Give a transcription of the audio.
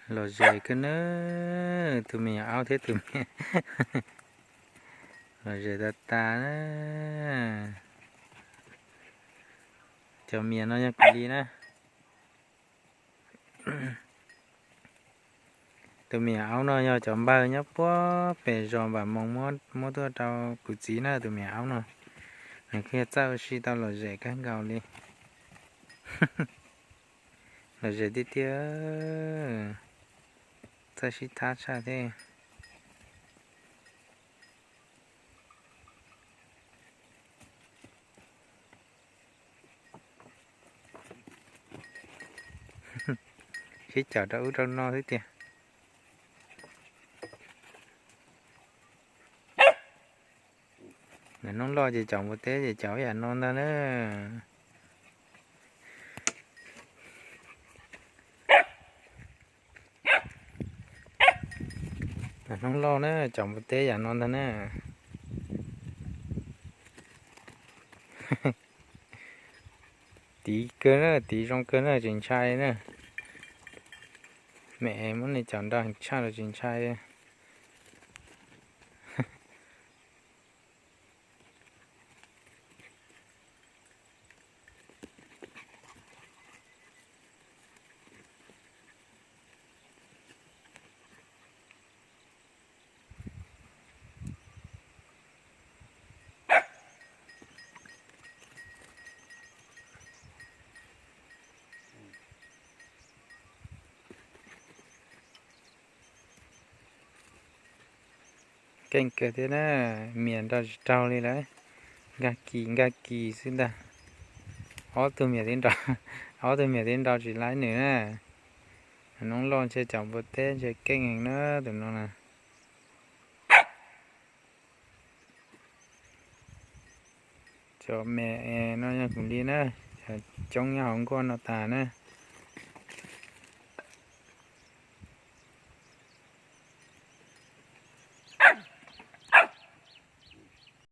Lom zem kawg na, tus me nyuam aub thiab tus me, lom zem tas tas na. Cov mias no yog kuv li na. Tus me nyuam aub no yog cov npawg nyob puag pem zos Vam Moos muab tuaj rau kuv txiv na, tus me nyuam aub no. Nws kuj yog txawj ua si tau lom zem kawg nkaus li. Lom zem tiag tiag, txawj sib thab tshaj thiab. Sib caum rau ub rau no xwb tiag. Hnub loj ces caum npua teb ces caum yam no ntag na. Hnub loj na caum npua teb yam no ntag na. Tiv kawg na, tiv zoo kawg na, tsis ntshai na. Mem muab nws caum nrog tshaj los tsis ntshai. Keej kawg thiab na, mias nrau tsis raug li lawm, nkag kis nkag kis xwb ntag. Ob tug mias, ob tug mias twb nrau tsis laib nws na. Hnub loj ntshe caum npua teb ntshe keej heev na tus no na. Cov me no yog kuv li na, cov coob nyob hauv nkuaj no tas na.